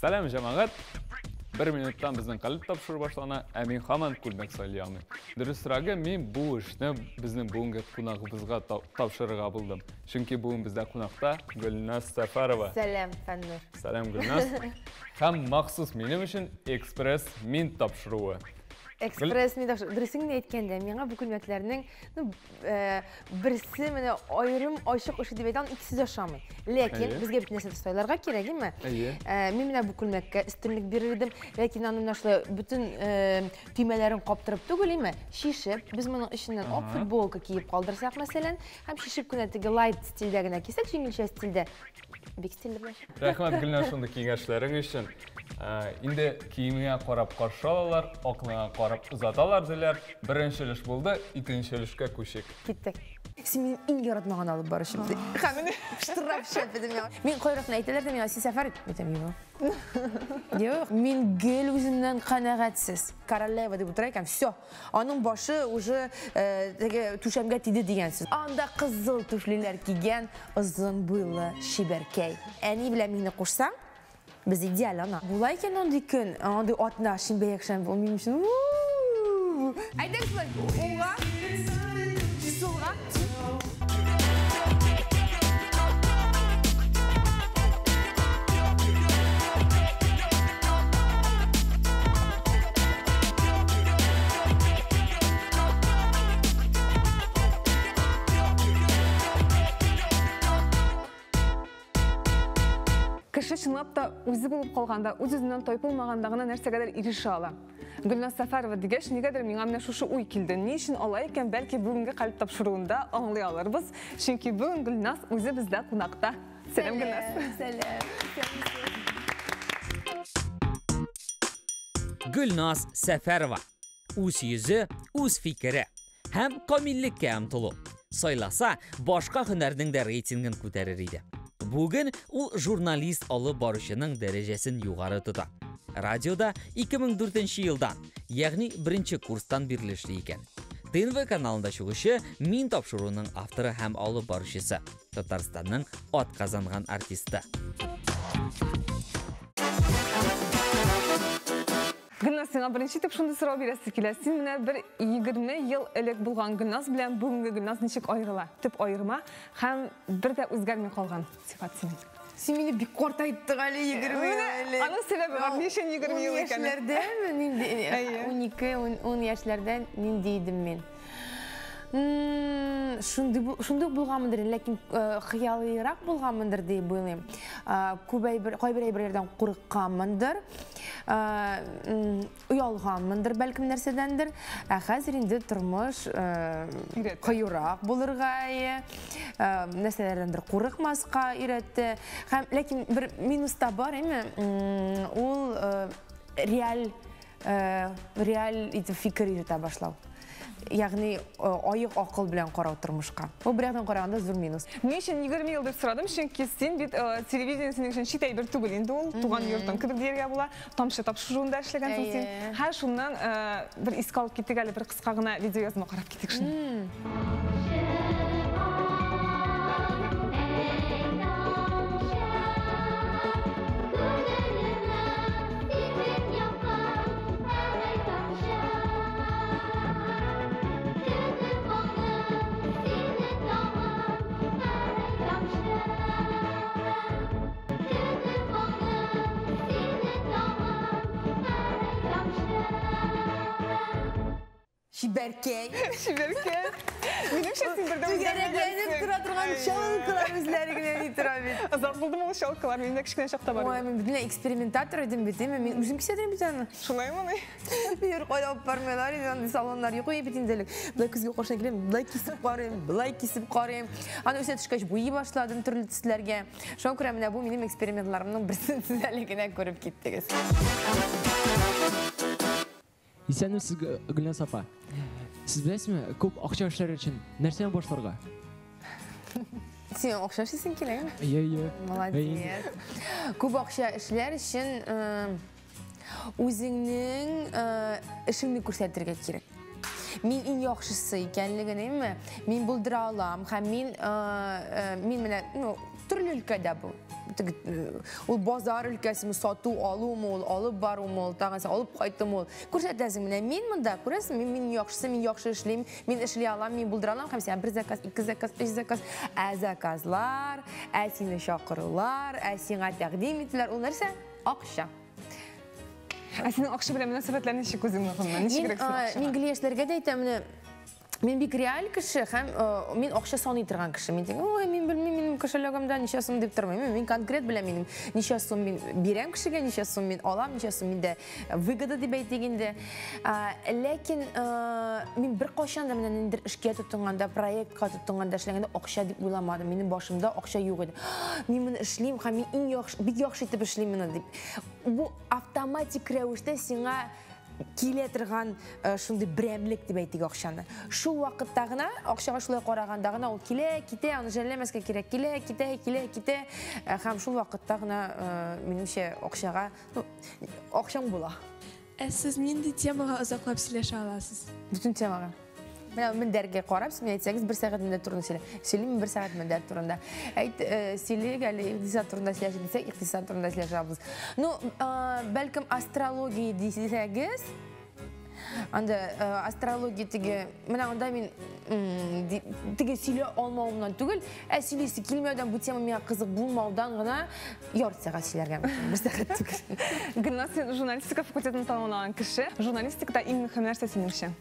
Сәлам, җәмәгать! Бер минуттан безнең калеб тапшыру башлана, ә мин һаман күлмәк сайлый алмыйм. Дөресрәге, мин бу эшне безнең бүгенге кунагыбызга тапшырырга булдым. Чөнки бүген бездә кунакта Гөлназ Сәфәрова. Сәлам, Фәннур. Сәлам, Гөлназ. Һәм махсус минем өчен экспресс мин тапшыруы. Экспресс мин тапшыруы. Дөресен генә әйткәндә, миңа бу күлмәкләрнең, ну, берсе менә аерым ачык ошый дип әйтә алмыйм, икесе дә ошамый. Ләкин безгә бит нәрсәдер сайларга кирәк, әйеме? Мин менә бу күлмәккә өстенлек бирер идем, ләкин аны менә шулай бөтен төймәләрен каптырып түгел, әйеме? Чишеп, без моның эченнән ак футболка киеп калдырсак, мәсәлән, һәм чишеп кенә теге лайт стильдә генә кисәк, җиңелчә стильдә, бик стильле булачак. Рәхмәт, Гөлназ, шундый киңәшләрең өчен. Инде киемеңә карап каршы алалар, акылыңа карап озаталар диләр. Беренче өлеш булды, икенче өлешкә күчик. Киттек. Син минем иң яратмаган алып баручым. Һәм менә штраф шәп идем миңа. Мин кайракны әйтәләр дә миңа, син сәфәр ит. Әйтәм, юк. Юк, мин гел үземнән канәгатьсез. Королева дип утыра икән, все. Аның башы уже теге түшәмгә тиде дигән сүз. Анда кызыл түфлиләр кигән озын буйлы чибәркәй. Әни белән мине кушсаң, без идеаль ана. Була икән андый көн, андый атна, шимбә, якшәмбе, ул минем өчен у-у-у. Әйдәгез шулай, уңга, сулга. Кеше чынлап та үзе булып калганда, үз-үзеннән тайпылмаганда гына нәрсәгәдер ирешә ала. Гөлназ Сәфәрова дигәч, нигәдер миңа менә шушы уй килде. Ни өчен алай икән, бәлки бүгенге калеб тапшыруында аңлый алырбыз. Чөнки бүген Гөлназ үзе бездә кунакта. Сәлам, Гөлназ. Сәлам, сәлам. Гөлназ Сәфәрова. Үз йөзе, үз фикере һәм камиллеккә омтылу. Сайласа, башка һөнәрнең дә рейтингын күтәрер иде. Бүген ул журналист алып баручының дәрәҗәсен югары тота. Радиода 2004 елдан, ягъни беренче курстан бирле эшли икән. ТНВ каналында чыгучы Мин тапшыруының авторы һәм алып баручысы, Татарстанның атказанган артисты. Гөлназ, сиңа беренче итеп шундый сорау бирәсе килә. Син менә бер 20 ел элек булган Гөлназ белән бүгенге Гөлназ ничек аерыла? Төп аерма һәм бер дә үзгәрми калган сыйфат синең. Син мине бик картайттың әле 20 ел элек. Аның сәбәбе бар, ни өчен 20 ел икән? Яшьләрдәме нинди? 12, 10 яшьләрдә нинди идем мин? Шундый шундый булганмындыр, ләкин хыялыйрак булганмындыр дип уйлыйм. Күп әйбер, кайбер әйберләрдән курыкканмындыр. Оялганмындыр, бәлкем нәрсәдәндер. Ә хәзер инде тормыш кыюрак булырга, нәрсәләрдәндер курыкмаска өйрәтте. Һәм ләкин бер минус та бар, әйме? Ул реаль реаль итеп фикер йөртә башлау. Ягъни аек акыл белән карау тормышка. Бу бер яктан караганда зур минус. Ни өчен 20 ел дип сорадым, чөнки син бит телевидение синең өчен чит әйбер түгел инде ул, туган йортың кебек дияргә була. Тамчы тапшыруында эшләгәнсең син. Һәм шуннан бер искә алып китик әле, бер кыска гына видеоязма карап китик шуны. Чибәркәй. Чибәркәй. Минемчә, син бер дә Түгәрәкләнеп тора торган чалкалар үзләре генә ни тора бит. Озак булдымы ул чалкалар? Минем дә кечкенә чакта бар. Ой, мин бөтенләй экспериментатор идем бит, әйме? Мин үзем кисә идем бит аны. Шулаймыни? Мине кайда алып бармыйлар иде, андый салоннар юк иде бит инде элек. Болай көзгә каршы киләм, болай кисеп карыйм, болай кисеп карыйм. Аны үсә төшкәч буйый башладым төрле төсләргә. Шуңа күрә менә бу минем экспериментларымның берсен сез әле генә күреп киттегез. Исәнмесез, Гөлназ апа. Сез беләсезме, күп акча эшләр өчен нәрсәдән башларга? Син акча эшлисең киләме? Әйе, әйе. Молодец. Күп акча эшләр өчен үзеңнең эшеңне күрсәтергә кирәк. Мин иң яхшысы икәнлеген, әйме? Мин булдыра алам һәм мин менә, ну, төрле өлкәдә бу. Ул базар өлкәсеме, сату алумы, ул алып барумы, ул тагын алып кайтумы, ул. Күрсәтәсең, менә мин монда, күрәсең, мин яхшысы, мин яхшы эшлим, мин эшли алам, мин булдыра алам, һәм сиңа бер заказ, ике заказ, өч заказ, ә заказлар, ә сине чакырулар, ә сиңа тәкъдим итүләр, ул нәрсә? Акча. Ә синең акча белән мөнәсәбәтләр ничек үзеңнең гомумән? Ничегрәк син акчага? Мин гел яшьләргә дә әйтәм, менә мин бик реаль кеше һәм мин акча саный торган кеше. Мин әйтәм, ой, мин белмим, минем кошелегымда ничә сум дип тормыйм. Мин конкрет беләм, минем ничә сум мин бирәм кешегә, ничә сум мин алам, ничә сум миндә выгода дип әйтик инде. Ләкин мин беркайчан да менә ниндидер эшкә тотынганда, проектка тотынганда, эшләгәндә акча дип уйламадым. Минем башымда акча юк иде. Мин моны эшлим һәм мин иң яхшы, бик яхшы итеп эшлим моны дип. Бу автоматик рәвештә сиңа килә торган шундый берәмлек дип әйтик акчаны. Шул вакытта гына, акчага шулай караганда гына ул килә, китә, аны жәлләмәскә кирәк, килә, китә, килә, китә. Һәм шул вакытта гына, минемчә, акчага, ну, акчаң була. Ә сез нинди темага озаклап сөйләшә аласыз? Бөтен темага. Менә мендәргә карап, сез миңа әйтсәгез, бер сәгать мендәр турында сөйлә. Сөйлим бер сәгать мендәр турында. Әйт, сөйлик әле икътисад турында сөйләшик дисәк, икътисад турында сөйләшәбез. Ну, бәлкем астрология дисәгез, анда астрология теге, менә анда мин, теге сөйли алмавымнан түгел, ә сөйлисе килмәүдән, бу тема миңа кызык булмаудан гына ярты сәгать сөйләргә мөмкин, бер сәгать түгел. Гөлназ, син журналистика факультетын тәмамлаган кеше. Журналистикада иң мөһим нәрсә синеңчә?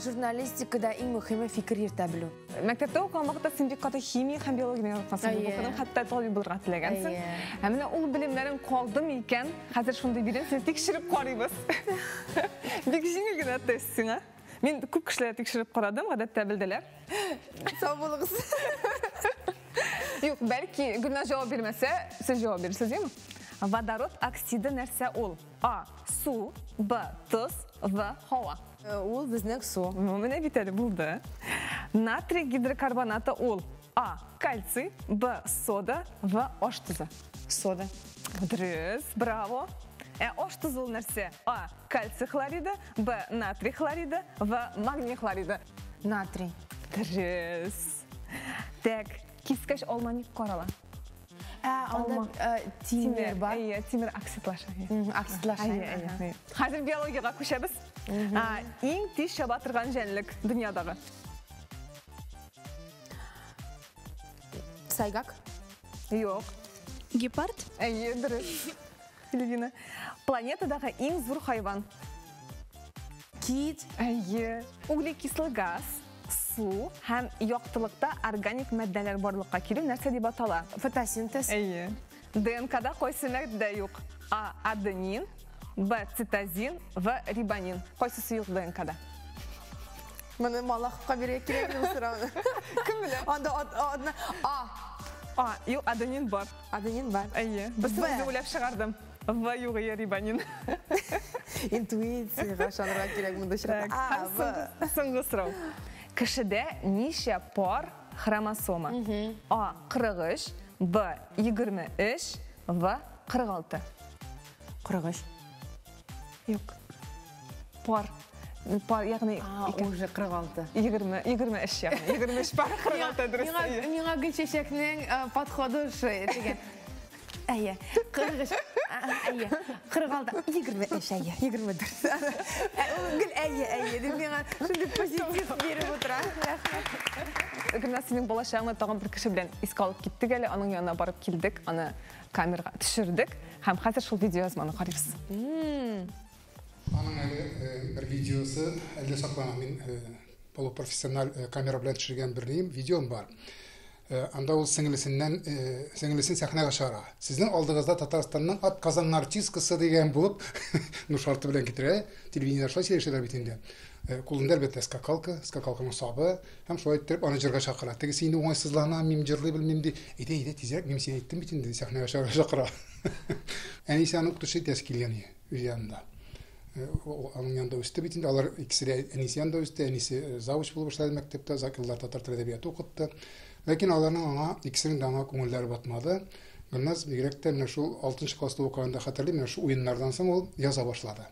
Журналистикада иң мөһиме фикер йөртә белү. Мәктәптә укыган вакытта син бик каты химия һәм биология яраткансың. Укыдың, хәтта табиб булырга теләгәнсең. Ә менә ул белемнәрең калдымы икән? Хәзер шундый бирем, сине тикшереп карыйбыз. Бик җиңел генә тест сиңа. Мин күп кешеләр тикшереп карадым, гадәттә белделәр. Сау булыгыз. Юк, бәлки Гөлназ җавап бирмәсә, сез җавап бирерсез, димме? Водород оксиды нәрсә ул? А. Су, Б. Тоз, В. Һава. Ул безнең су. Ну, менә бит әле булды. Натрий гидрокарбонаты ул. А. Кальций, Б. Сода, В. Аш тозы. Сода. Дөрес, браво. Ә аш тозы ул нәрсә? А. Кальций хлориды, Б. Натрий хлориды, В. Магний хлориды. Натрий. Дөрес. Так, кискәч алма ник карала? Анда тимер бар. Әйе, тимер оксидлаша. Оксидлаша. Хәзер биологиягә күчәбез. Иң тиз чаба торган җәнлек дөньядагы. Сайгак? Юк. Гепард? Әйе, дөрес. Эльвина. Планетадагы иң зур хайван. Кит. Әйе. Углекислый газ, су һәм яктылыкта органик матдәләр барлыкка килү нәрсә дип атала? Фотосинтез. Әйе. ДНКда кайсы матдә юк? А. Аденин, Б. Цитозин, В. Рибонин. Кайсысы юк ДНКда? Моны Малаховка бирергә кирәк бу сорауны. Кем белә? Анда одна А. А, юк, аденин бар. Аденин бар. Әйе. Берсен В. үзем уйлап чыгардым. В юк, әйе, рибонин. Интуициягә ышанырга кирәк монда очракта. Так, А, һәм В. соңгы сорау. Кешедә ничә пар хромосома? А. 43, Б. 23, В. 46. 43. Юк. Пар. Пар, ягъни А, ике. уже 46. 23, ягъни. 23 пар, 46 дөрес. Миңа Гөлчәчәкнең подходы ошый, дигән. Әйе, 43. Әйе, 46, 23, әйе, 24. Ул гел әйе, әйе дип миңа шундый позитив биреп утыра. Рәхмәт. Гөлназ, синең балачагыңны тагын бер кеше белән искә алып киттек әле, аның янына барып килдек, аны камерага төшердек һәм хәзер шул видеоязманы карыйбыз. Аның әле бер видеосы әле саклана. Мин полупрофессиональ камера белән төшергән бер ним, видеом бар. Анда ул сеңлесен сәхнәгә чыгара. Сезнең алдыгызда Татарстанның атказанган артисткасы дигән булып, ну, шарты белән китерә, телевидениедә шулай сөйләшәләр бит инде. Кулында әлбәттә скакалка, скакалканың сабы, һәм шулай иттереп аны җырга чакыра. Тегесе инде уңайсызлана, мин җырлый белмим ди. Әйдә, әйдә, тизрәк, мин сине әйттем бит инде, сәхнәгә чыгарга чакыра. Әнисе аны укытучы итәсе килгән иде үз янында. Аның янында үсте бит инде, алар икесе дә әнисе янында үсте, әнисе завуч булып эшләде мәктәптә, озак еллар татар теле әдәбияты укытты. Ләкин аларның аңа, икесенең дә аңа күңелләре батмады. Гөлназ бигрәк тә менә шул алтынчы класста укыганда хәтерлим, менә шул уеннардан соң ул яза башлады.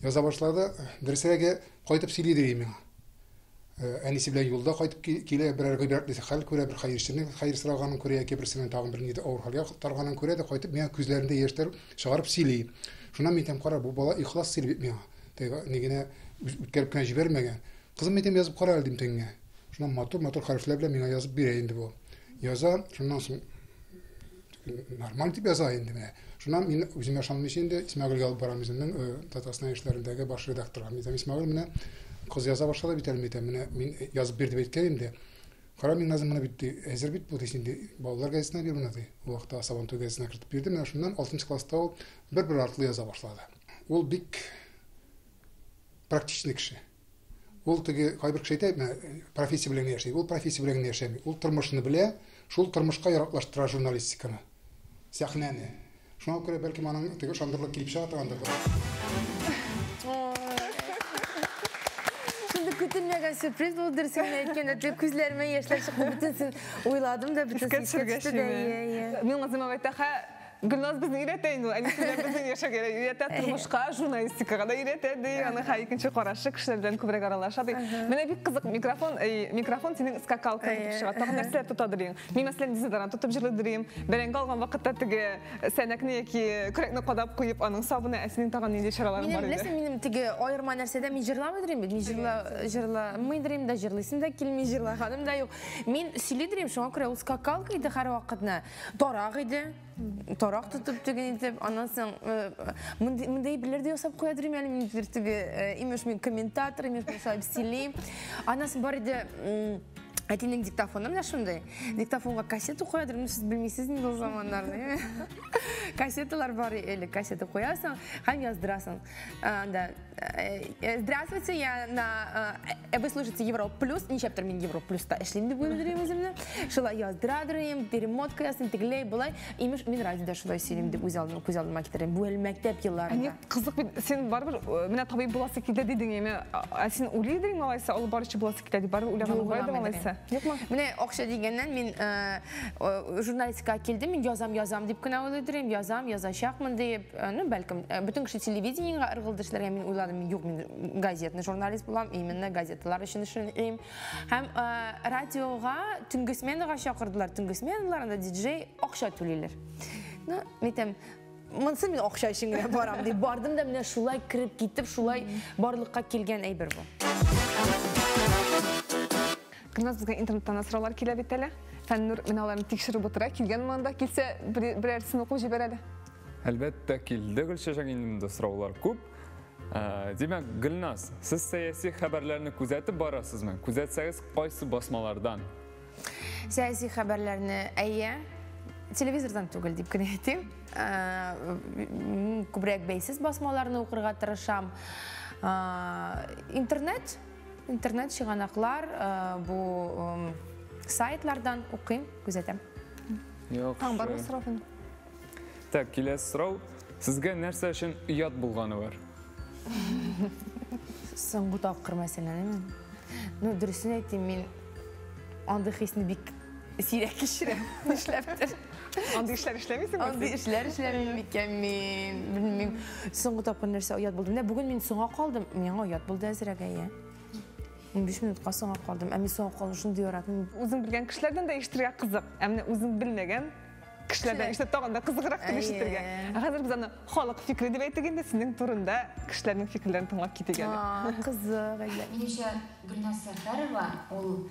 Яза башлады. Дөресрәге, кайтып сөйли ди миңа. Әнисе белән юлда кайтып килә, берәр гыйбрәтле хәл күрә, бер хәерченең хәер сораганын күрә, яки берсенең тагын бер нидә авыр хәлгә тарганын күрә дә кайтып миңа күзләрендә яшьләр чыгарып сөйли. Шуннан мин әйтәм, кара, бу бала ихлас сөйли бит миңа. Теге ни генә үткәреп кенә җибәрмәгән. Кызым, әйтәм, язып кара әле дим тегеңә. Шуннан матур-матур хәрефләр белән миңа язып бирә инде бу. Яза, шуннан соң нормаль дип яза инде менә. Шуннан мин үземә ышанмыйча инде Исмәгыйльгә алып барам үземнең Татарстан яшьләрендәге баш редакторга. Мин әйтәм, Исмәгыйль, менә кыз яза башлады бит әле, мин әйтәм, менә мин язып бир дип әйткән инде. Кара, мин назым моны бит ди, әзер бит бу ди, син ди, балалар газетасына бир моны ди. Ул вакытта Сабантуй газетасына кертеп бирде. Менә шуннан 6 класста ул бер-бер артлы яза башлады. Ул бик практичный кеше. Ул теге кайбер кеше әйтә, менә профессия белән генә яши. Ул профессия белән генә яшәми. Ул тормышны белә, шул тормышка яраклаштыра журналистиканы, сәхнәне. Шуңа күрә бәлкем аның теге ышандырылып килеп чыга торгандыр. Шундый көтелмәгән сюрприз булды, дөресен генә әйткәндә, теге күзләремә яшьләр чыкты, бөтенесен уйладым да, бөтенесен искә төште дә. Мин Назыйм әйтә, Гөлназ безне өйрәтә инде ул, әнисе белән безнең яшәргә өйрәтә, тормышка, журналистикага да өйрәтә ди, аның һәр икенче карашы кешеләр белән күбрәк аралаша ди. Менә бик кызык, микрофон, микрофон синең скакалка итеп чыга. Тагын нәрсәләр тота дирим. Мин, мәсәлән, дезодорант тотып җырлый дирим. Бәрәңге алган вакытта теге сәнәкне яки көрәкне кадап куеп, аның сабына, ә синең тагын нинди чараларың бар иде? Минем, беләсең, минем теге аерма нәрсәдә мин җырламый дирим бит. Мин җырламый дирим дә, җырлыйсым да килми, җырлаганым да юк. Мин сөйли дирим, шуңа күрә ул скакалка иде һәрвакытны. Тарак иде. Тарак тотып түген итеп, аннан соң мондый әйберләр дә ясап куя дирим әле мин теге, имеш мин комментатор, имеш мин шулай сөйлим. Аннан соң бар иде әтинең диктофоны менә шундый. Диктофонга кассета куя дирим, сез белмисез инде ул заманнарны. Кассеталар бар элек, кассета куясың һәм яздырасың. Анда здравствуйте, я на вы слушаете Европа Плюс, ничәптер мин Европа Плюста эшлим дип уйлыйм үземне. Шулай яздыра дирим, перемотка ясыйм, тегеләй болай. Имеш мин радиода шулай сөйлим дип үз алдыма, күз алдыма китерәм. Бу әле мәктәп елларында. Ә кызык бит, син барыбер менә табиб буласы килде дидең, әмма ә син уйлый идең алайса, алып баручы буласы килде дип барыбер уйлаган бар идең алайса. Юкмы? Менә акча дигәннән мин журналистикага килдем, мин язам, язам дип кенә уйлый идем, язам, язачакмын дип, ну бәлкем бөтен кеше телевидениегә ыргылды эшләргә, мин уйладым, мин юк, мин газетный журналист булам, именно газеталар өчен эшлим. Һәм радиога төнге сменага чакырдылар, төнге сменаларында диджей акча түлиләр. Ну, әйтәм, монысы мин акча өчен генә барам дип бардым да, менә шулай кереп китеп, шулай барлыкка килгән әйбер бу. Гөлназ, безгә интернеттан сораулар килә бит әле. Фәннур менә аларны тикшереп утыра, килгән монда, килсә берәрсен укып җибәр әле. Әлбәттә килде, Гөлчәчәк, инде сораулар күп. Димәк, Гөлназ, сез сәяси хәбәрләрне күзәтеп барасызмы? Күзәтсәгез, кайсы басмалардан? Сәяси хәбәрләрне, әйе, телевизордан түгел дип кенә әйтим. Күбрәк бәйсез басмаларны укырга тырышам. Интернет, интернет чыганаклар, бу сайтлардан укыйм, күзәтәм. Таң бармы сорау? Так, киләсе сорау. Сезгә нәрсә өчен оят булганы бар? Соңгы тапкыр мәсәлән, әйме? Ну, дөресен әйтим, мин андый хисне бик сирәк кичерәм, нишләптер. Андый эшләр эшләмисеңме? Андый эшләр эшләмим микән мин, белмим. Соңгы тапкыр нәрсә оят булды? Менә бүген мин соңга калдым, миңа оят булды әзрәк, әйе. 15 минутка соңга калдым. Ә мин соңга калуны шундый яратмыйм. Үзең белгән кешеләрдән дә ишетергә кызык, ә менә үзең белмәгән кешеләрдән ишетеп тагын да кызыграк дип ишетергә. Ә хәзер без аны халык фикере дип әйтик инде, синең турында кешеләрнең фикерләрен тыңлап китик әле. Кызык, әйе. Минемчә, Гөлназ Сәфәрова ул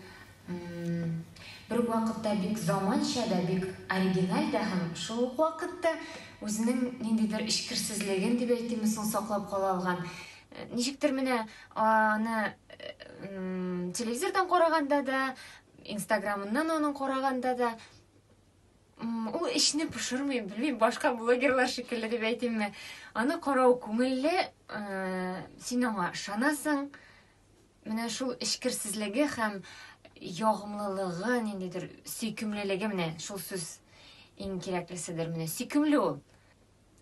бер үк вакытта бик заманча да, бик оригиналь дә һәм шул ук вакытта үзенең ниндидер эчкерсезлеген дип әйтимме соң саклап кала алган. Ничектер менә аны телевизордан караганда да, Инстаграмыннан аның караганда да, ул эчне пошырмый, белмим, башка блогерлар шикелле дип әйтимме. Аны карау күңелле, син аңа ышанасың. Менә шул эчкерсезлеге һәм ягымлылыгы, ниндидер сөйкемлелеге, менә шул сүз иң кирәклеседер, менә сөйкемле ул.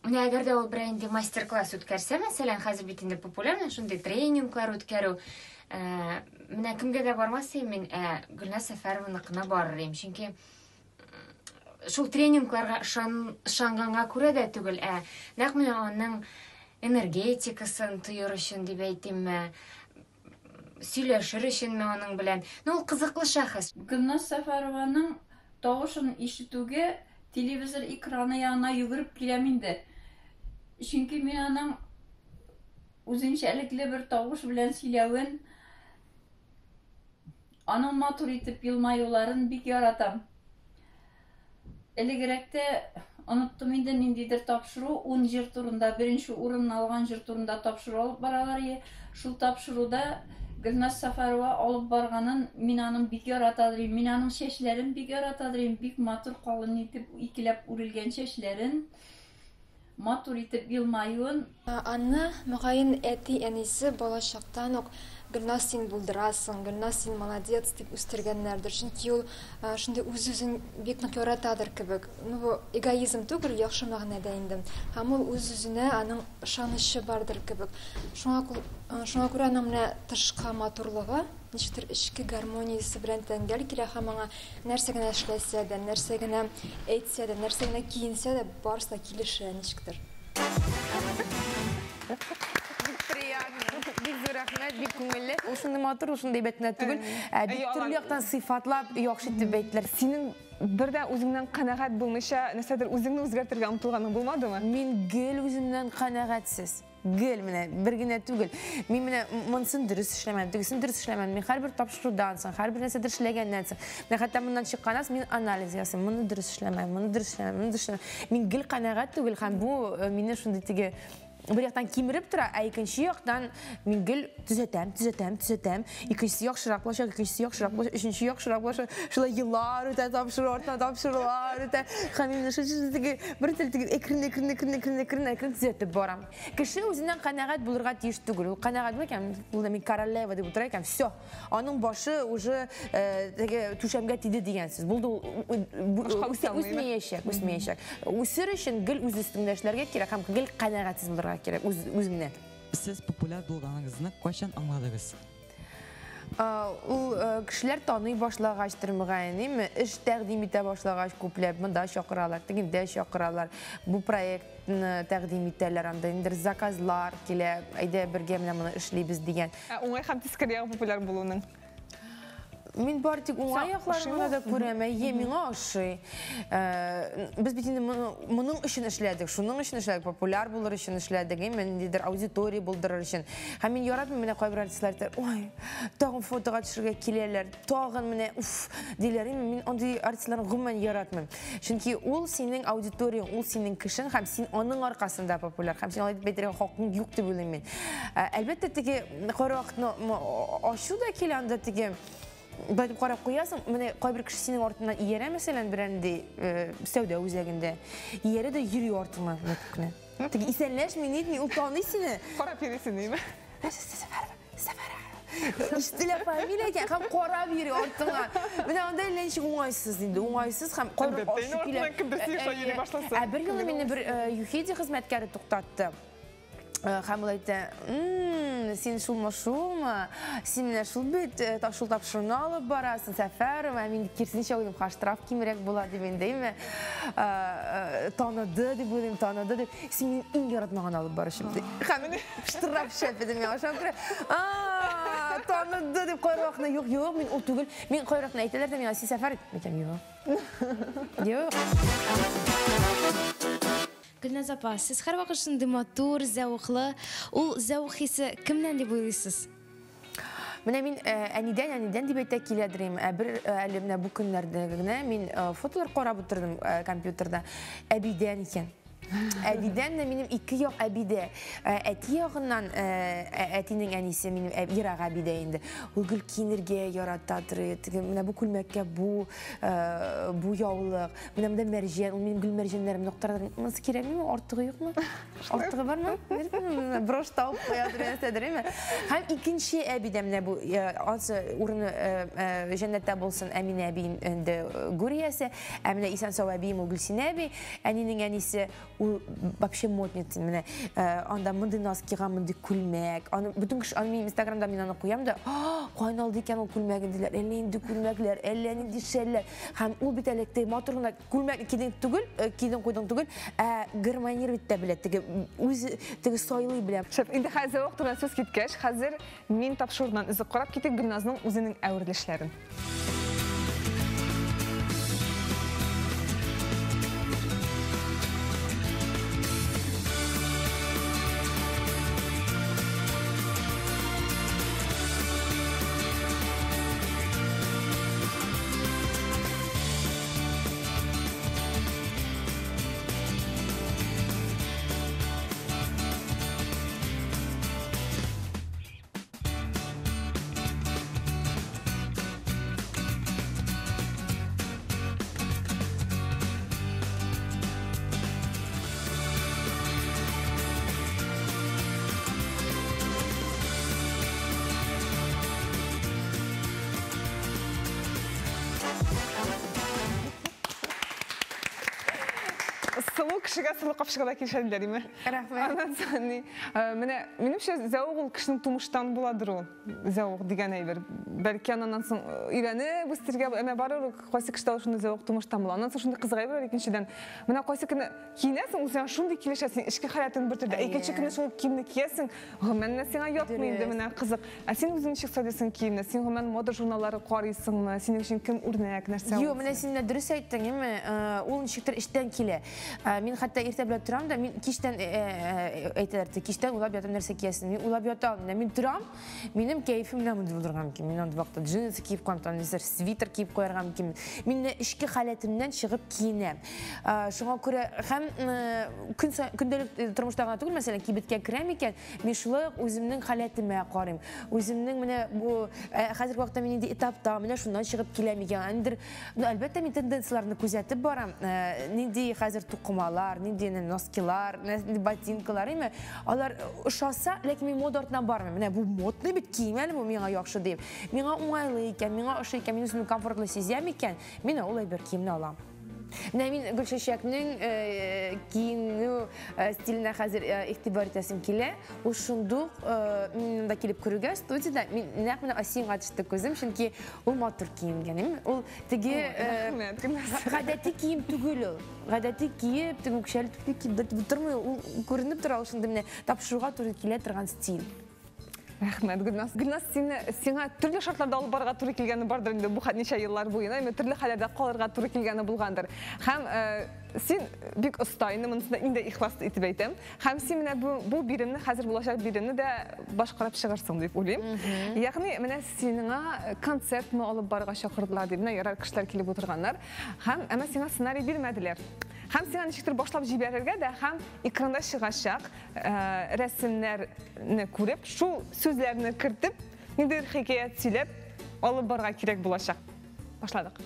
Менә әгәр дә ул берәр инде мастер-класс үткәрсә, мәсәлән, хәзер бит инде популярный шундый тренинглар үткәрү, менә кемгә дә бармас идем мин, Гөлназ Сәфәрованыкына барыр идем, чөнки шул тренингларга ышанганга күрә дә түгел, нәкъ менә аның Энергетикасын тоер өчен дип әйтимме, сөйләшер өченме аның белән. Ну, ул кызыклы шәхес. Гөлназ Сәфәрованың тавышын ишетүгә телевизор экраны янына йөгереп киләм инде. Чөнки мин аның үзенчәлекле бер тавыш белән сөйләвен, аның матур итеп елмаюларын бик яратам. Элегрәктә оныттым инде ниндидер тапшыру, 10 җыр турында, беренче урын алган җыр турында тапшыру алып баралар иде. Шул тапшыруда Гөлназ Сафарова алып барганын мин аның бик яратадыр идем. Мин аның чәчләрен бик яратадыр идем. Бик матур калын итеп икеләп үрелгән чәчләрен, матур итеп елмаюын. Аны, мөгаен, әти-әнисе балачактан ук Гөлназ син булдырасың, Гөлназ син молодец дип үстергәннәрдер. Чөнки ул шундый үз-үзен бик нык яратадыр кебек. Ну, бу эгоизм түгел, яхшы мәгънәдә инде. Һәм ул үз-үзенә аның ышанычы бардыр кебек. Шуңа шуңа күрә аның менә тышкы матурлыгы ничектер эчке гармониясе белән тәңгәл килә һәм аңа нәрсә генә эшләсә дә, нәрсә генә әйтсә дә, нәрсә генә киенсә дә, барысы да килешә ничектер. Бик приятно. Бик зур рәхмәт, бик күңелле. Ул шундый матур, ул шундый әйбәт кенә түгел. Ә бик төрле яктан сыйфатлап, яхшы итеп әйттеләр. Синең бер дә үзеңнән канәгать булмыйча, нәрсәдер үзеңне үзгәртергә омтылганың булмадымы? Мин гел үземнән канәгатьсез. Гел менә бер генә түгел. Мин менә монысын дөрес эшләмәдем, тегесен дөрес эшләмәдем. Мин һәрбер тапшырудан соң, һәрбер нәрсәдер эшләгәннән соң, менә хәтта моннан чыкканнан соң мин анализ ясыйм. Моны дөрес эшләмәдем, моны дөрес эшләмәдем, моны дөрес эшләмәдем. Мин гел канәгать түгел һәм бу мине шундый теге бер яктан кимереп тора, ә икенче яктан мин гел төзәтәм, төзәтәм, төзәтәм. Икенчесе яхшырак булачак, икенчесе яхшырак булачак, өченче яхшырак булачак. Шулай еллар үтә, тапшыру артыннан тапшырулар үтә. Һәм мин шул теге бер тел теге әкрен, әкрен, әкрен, әкрен, әкрен, әкрен төзәтеп барам. Кеше үзеннән канәгать булырга тиеш түгел. Ул канәгать була икән, ул да мин королева дип утыра икән, все. Аның башы уже теге түшәмгә тиде дигән сүз. Булды ул үсмәячәк, үсмәячәк. Үсер өчен гел үз өстеңдә эшләргә кирәк һәм гел канәгатьсез булырга кирәк үз үзеңнән. Сез популяр булганыгызны кайчан аңладыгыз? Ул кешеләр таный башлагачтыр мөгаен, әйме? Эш тәкъдим итә башлагач күпләп, монда чакыралар, тегендә чакыралар. Бу проектны тәкъдим итәләр, анда инде заказлар килә, әйдә бергә менә моны эшлибез дигән. Ә уңай һәм тискәре ягы популяр булуның? Мин бар тик уңай якларын гына да күрәм, әйе, миңа ошый. Без бит инде моның өчен эшләдек, шуның өчен эшләдек, популяр булыр өчен эшләдек, әйме, ниндидер аудитория булдырыр өчен. Һәм мин яратмыйм менә кайбер артистлар әйтә, ой, тагын фотога төшергә киләләр, тагын менә уф диләр. Әйме, мин андый артистларны гомумән яратмыйм. Чөнки ул синең аудиторияң, ул синең кешең һәм син аның аркасында популяр. Һәм син алай дип әйтергә хакың юк дип уйлыйм мин. Әлбәттә, теге кайвакытны ачу да килә анда теге Былай дип карап куясың, менә кайбер кеше синең артыннан иярә, мәсәлән, берәр сәүдә үзәгендә. Иярә дә йөри артыңнан менә күп кенә. Теге исәнләшми, нитми, ул таный сине. Карап йөрисең, димме? Сәфәрова, Сәфәрова. Ишетелә фамилия икән һәм карап йөри артыңнан. Менә анда әллә ничек уңайсыз инде, уңайсыз һәм кайбер ачу килә. Кемдер сине шулай йөри башласа. Ә бер юлы мине бер ЮХИДИ хезмәткәре туктатты. Һәм ул әйтә, син шулмы, шулмы? Син менә шул бит, шул тапшыруны алып барасың, Сәфәрова. Мин киресенчә уйлыйм, ха, штраф кимрәк була дип инде, әйме? Таныды дип уйлыйм, таныды дип. Син минем иң яратмаган алып баручым ди. Һәм штраф шәп иде миңа. Шуңа күрә, таныды дип кайвакытны, юк, юк, мин ул түгел. Мин кайвакытны әйтәләр дә миңа, син Сәфәр, әйтәм, юк. Юк. Гөлназ апа, сез һәрвакыт шундый матур, зәвыклы. Ул зәвык хисе кемнән дип уйлыйсыз? Менә мин әнидән, әнидән дип әйтә киләдер инде. Ә бер әле менә бу көннәрдә генә мин фотолар карап утырдым компьютерда. Әбидән икән. Әбидән дә минем ике як әбидә. Әти ягыннан әтинең әнисе минем ерак әбидә инде. Ул гел киенергә ярата торый. Теге менә бу күлмәккә бу яулык, менә монда мәрҗән, ул минем гел мәрҗәннәремне актара. Монысы кирәкмиме? Артыгы юкмы? Артыгы бармы? Брош табып куя торган нәрсәдер, әйме? Һәм икенче әбидә менә бу ансы урыны җәннәттә булсын, Әминә әби инде гүр иясе. Ә менә исән сау әбием ул Гөлсинә әби, әнинең әнисе. Ул вообще модница. Менә анда мондый носкига мондый күлмәк. Аны бөтен кеше, аны минем Инстаграмда мин аны куям да, каян алды икән ул күлмәген диләр. Әллә нинди күлмәкләр, әллә нинди шәлләр. Һәм ул бит әле теге матур гына күлмәк кидең түгел, кидең куйдың түгел, ә гармонировать та белә, теге үзе теге сайлый белә. Шәп, инде хәзер зәвык турында сүз киткәч, хәзер мин тапшырудан өзек карап китик Гөлназның үзенең әверелешләрен. Сылу кешегә сылу капчыгы да килешә диләр, име? Рәхмәт. Аннан соң ни, менә минемчә зәвык ул кешенең тумыштан буладыр ул. Зәвык дигән әйбер. Бәлки аннан соң өйрәнеп үстерергә, әмма барыбер кайсы кешедә ул шундый зәвык тумыштан була. Аннан соң шундый кызык әйбер бар икенчедән. Менә кайсы көне киенәсең, ул сиңа шундый килешә, син эчке халәтең бер төрле. Икенче көне шул киемне киясең, гомумән сиңа ятмый инде, менә кызык. Ә син үзең ничек сайлыйсың киемне? Син гомумән мода журналлары карыйсыңмы? Синең өчен кем үрнәк, нәрсә ул? Юк, менә син менә дөрес әйттең, әмма ул ничектер эчтән килә. Мин хәтта иртә белән торам да, мин кичтән әйтәләр, кичтән уйлап ятам нәрсә киясен. Мин уйлап ята алмыйм. Мин торам, минем кәефем менә мондый булырга мөмкин. Мин андый вакытта джинсы киеп куям, там нәрсә свитер киеп куярга мөмкин. Мин менә эчке халәтемнән чыгып киенәм. Шуңа күрә һәм көн көндәлек тормышта гына түгел, мәсәлән, кибеткә керәм икән, мин шулай ук үземнең халәтемә карыйм. Үземнең менә бу хәзерге вакытта мин нинди этапта, менә шуннан чыгып киләм икән. Андыр, ну, әлбәттә, мин тенденцияләрне күзәтеп барам. Нинди хәзер тукымалар, нинди носкилар, нинди ботинкалар, име? Алар ошаса, ләкин мин мода артыннан бармыйм. Менә бу модный бит, кием әле бу миңа яхшы дип. Миңа уңайлы икән, миңа ошый икән, мин үземне комфортлы сизәм икән, мин ул әйбер киемне алам. Менә мин Гөлчәчәкнең киенү стиленә хәзер игътибар итәсем килә. Ул шундук мин монда килеп керүгә студияда мин нәкъ менә Асинга төште күзем, чөнки ул матур киенгән. Ул теге гадәти кием түгел ул. Гадәти киеп, теге үкчәле түфли киеп тормый, ул күренеп тора, ул шундый менә тапшыруга туры килә торган стиль. Рәхмәт, Гөлназ. Гөлназ, сине, сиңа төрле шартларда алып барырга туры килгәне бардыр инде бу ничә еллар буена, әмма төрле хәлләрдә калырга туры килгәне булгандыр. Һәм син бик оста инде, монысын инде ихлас итеп әйтәм. Һәм син менә бу биремне, хәзер булачак биремне дә башкарып чыгарсың дип уйлыйм. Ягъни менә сиңа концертны алып барырга чакырдылар дип, менә ярар кешеләр килеп утырганнар. Һәм әмма сиңа сценарий бирмәделәр. Һәм сиңа ничектер башлап җибәрергә дә, һәм экранда чыгачак рәсемнәрне күреп, шул сүзләрне кертеп, ниндидер хикәят сөйләп алып барырга кирәк булачак. Башладык.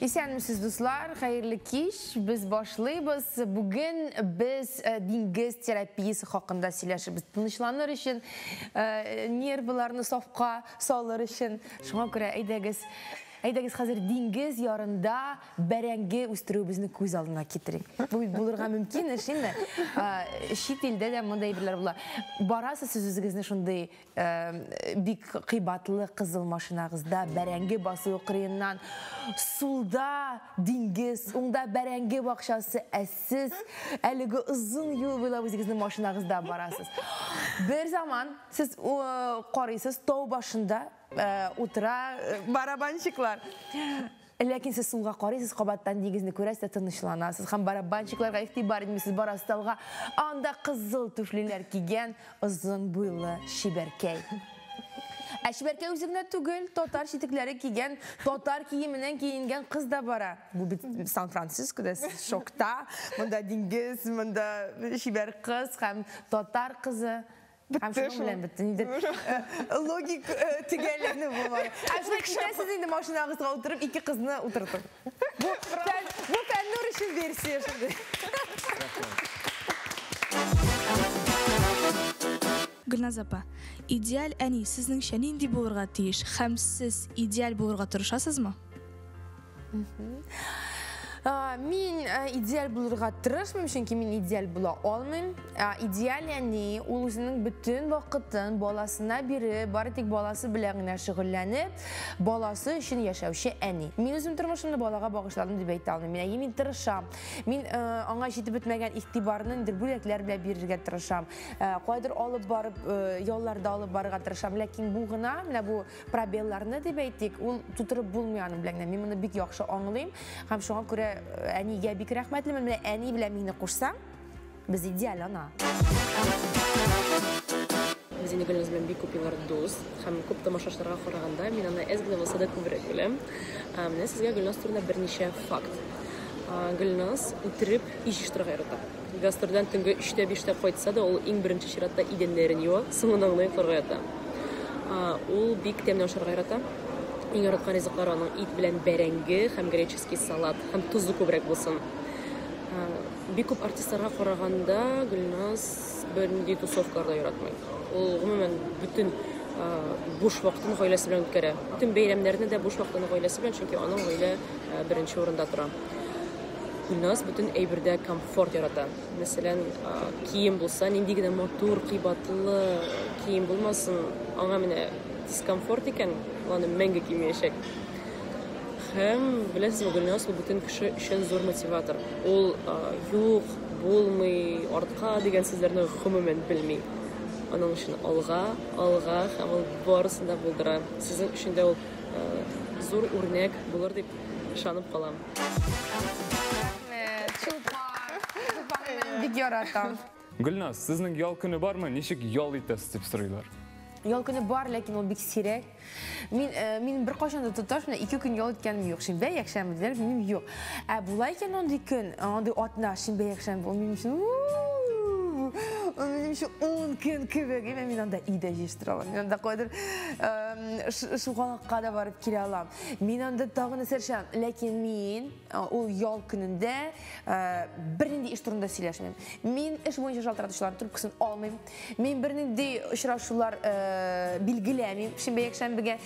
Исәнмесез, дуслар, хәерле кич. Без башлыйбыз. Бүген без диңгез терапиясе хакында сөйләшербез. Тынычланыр өчен, нервларны сафка салыр өчен. Шуңа күрә әйдәгез, әйдәгез хәзер диңгез ярында бәрәңге үстерүебезне күз алдына китерик. Бу бит булырга мөмкин эш инде. Чит илдә дә мондый әйберләр була. Барасыз сез үзегезне шундый бик кыйбатлы кызыл машинагызда бәрәңге басуы кырыеннан, сулда диңгез, уңда бәрәңге бакчасы, ә сез әлеге озын юл буйлап үзегезнең машинагызда барасыз. Бер заман сез карыйсыз, тау башында утыра барабанщиклар. Ләкин сез сулга карыйсыз, кабаттан диңгезне күрәсез дә тынычланасыз. Һәм барабанщикларга игътибар итмисез, барасыз алга. Анда кызыл түфлиләр кигән озын буйлы чибәркәй. Ә чибәркәй үзе генә түгел, татар читекләре кигән, татар киеменнән киенгән кыз да бара. Бу бит Сан-Францискода, сез шокта. Монда диңгез, монда чибәр кыз һәм татар кызы. Һәм шуның белән бетте. Нидер логик төгәлләнү булмады. Ә шулай китәсез инде машинагызга утырып, ике кызны утыртып. Бу Фәннур өчен версия шундый. Гөлназ апа, идеаль әни сезнеңчә нинди булырга тиеш? Һәм сез идеаль булырга тырышасызмы? Мин идеаль булырга тырышмыйм, чөнки мин идеаль була алмыйм. Идеаль әни ул үзенең бөтен вакытын баласына биреп, бары тик баласы белән генә шөгыльләнеп, баласы өчен яшәүче әни. Мин үзем тормышымны балага багышладым дип әйтә алмыйм. Мин, мин тырышам. Мин аңа җитеп бетмәгән игътибарны инде бүләкләр белән бирергә тырышам. Кайдыр алып барып, ялларда алып барырга тырышам. Ләкин бу гына, менә бу пробелларны дип әйтик, ул тутырып булмый аның белән генә. Мин моны бик яхшы аңлыйм һәм шуңа күрә әнигә бик рәхмәтлемен. Менә әни белән мине кушсаң, без идеаль ана. Без инде Гөлназ белән бик күп еллар дус һәм күп тамашачыларга караганда мин аны әз генә булса да күбрәк беләм. Менә сезгә Гөлназ турында берничә факт. Гөлназ үтереп өй җыештырырга ярата. Гастрольдән төнге 3-тә 5-тә кайтса да, ул иң беренче чиратта идәннәрен юа, соңыннан гына йокларга ята. Ул бик тәмле ашарга ярата. Иң яраткан ризыклары аның ит белән бәрәңге һәм греческий салат һәм тозы күбрәк булсын. Бик күп артистларга караганда Гөлназ бернинди тусовкалар да яратмый. Ул гомумән бөтен буш вакытын гаиләсе белән үткәрә. Бөтен бәйрәмнәрне дә буш вакытын гаиләсе белән, чөнки аның гаилә беренче урында тора. Гөлназ бөтен әйбердә комфорт ярата. Мәсәлән, кием булса, нинди генә матур, кыйбатлы кием булмасын, аңа менә дискомфорт икән, ул аны мәңге кимәячәк. Һәм, беләсезме, Гөлназ ул бөтен кеше өчен зур мотиватор. Ул юк, булмый, артка дигән сүзләрне гомумән белми. Аның өчен алга, алга һәм ул барысын да булдыра. Сезнең өчен дә ул зур үрнәк булыр дип ышанып калам. Рәхмәт, Чулпан. Чулпанны мин бик яратам. Гөлназ, сезнең ял көне бармы? Ничек ял итәсез дип сорыйлар. Ял көне бар, ләкин ул бик сирәк. Мин мин беркайчан да тоташ менә 2 көн ял иткәнем юк. Шимбә, якшәмбе диләр, минем юк. Ә була икән андый көн, андый атна, шимбә, якшәмбе, ул минем өчен ул минем өчен 10 көн кебек. Әмма мин анда өйдә җыештыра алам. Мин анда кайдыр шугалакка да барып килә алам. Мин анда тагын нәрсә эшләм. Ләкин мин ул ял көнендә бернинди эш турында сөйләшмим. Мин эш буенча шалтыратучыларның трубкасын алмыйм. Мин бернинди очрашулар билгеләмим шимбә якшәмбегә.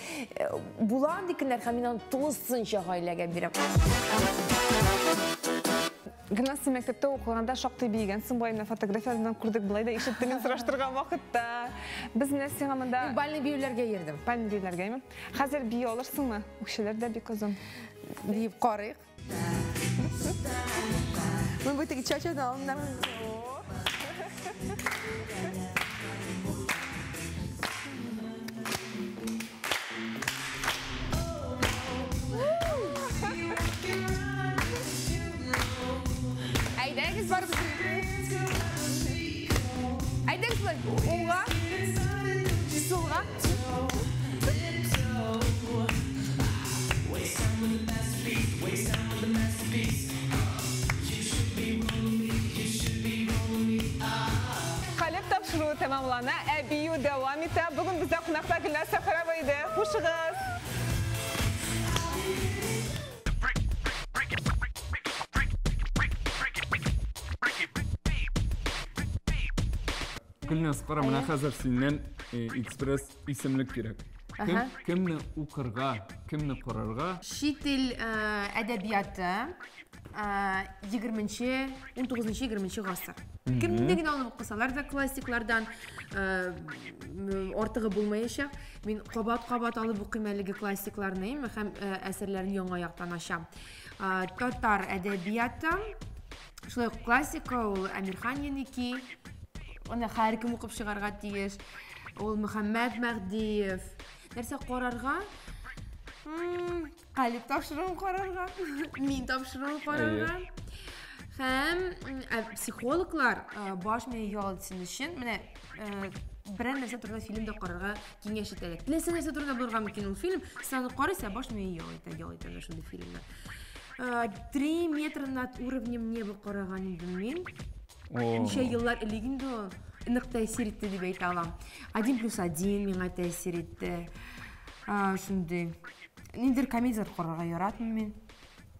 Була андый көннәр һәм мин аны тулысынча гаиләгә бирәм. Гөлназ, син мәктәптә укыганда шактый биегәнсең, болай менә фотографияләрдән күрдек, болай да ишеттем мин сораштырган вакытта. Без менә сиңа монда Мин бальный биюләргә йөрдем. Бальный биюләргәме? Хәзер бии алырсыңмы? Үкчәләр дә бик озын. Биеп карыйк. Мин бу теге чачаны алыннан. Әйдәгез барып. Әйдәгез болай. Уңга, сулга. Калеб тапшыруы тәмамлана, ә бию дәвам итә. Бүген бездә кунакта Гөлназ Сәфәрова иде. Хушыгыз! Гөлназ, кара, менә хәзер синнән экспресс исемлек кирәк. Кем, кемне укырга, кемне карарга? Чит ил әдәбияты 20-нче, 19-20 гасыр. Кемне генә алып укысалар да классиклардан артыгы булмаячак. Мин кабат-кабат алып укыйм әлеге классикларны һәм әсәрләрен яңа яктан ачам. Татар әдәбияты, шулай ук классика, ул Әмирхан Еники, аны һәркем укып чыгарга тиеш. Ул Мөхәммәт Мәһдиев. Нәрсә карарга? Калеб тапшыруын карарга, мин тапшыруын карарга. Һәм психологлар баш мие ял итсен өчен менә берәр нәрсә турында фильм да карарга киңәш итәләр. Теләсә нәрсә турында булырга мөмкин ул фильм, сез аны карыйсыз, баш мие ял итә, ял итә шундый фильмнар. 3 метра над уровнем неба караган идем мин. Ничә еллар элек инде ул. Нык тәэсир итте дип әйтә алам. 1+1 миңа тәэсир итте. Шундый. Ниндидер комедияләр карарга яратмыйм мин.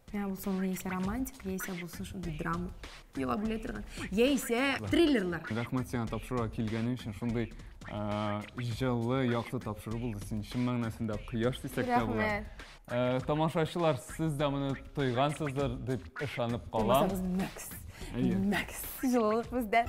Миңа булсын ул яисә романтик, яисә булсын шундый драма. Елап үлә торган. Яисә триллерлар. Рәхмәт сиңа тапшыруга килгәнең өчен. Шундый җылы, якты тапшыру булды. Син чын мәгънәсендә кояш дисәк тә була. Рәхмәт. Тамашачылар, сез дә моны тойгансыздыр дип ышанып калам. Мәкс. Әйе. Мәкс. Җылылык бездә.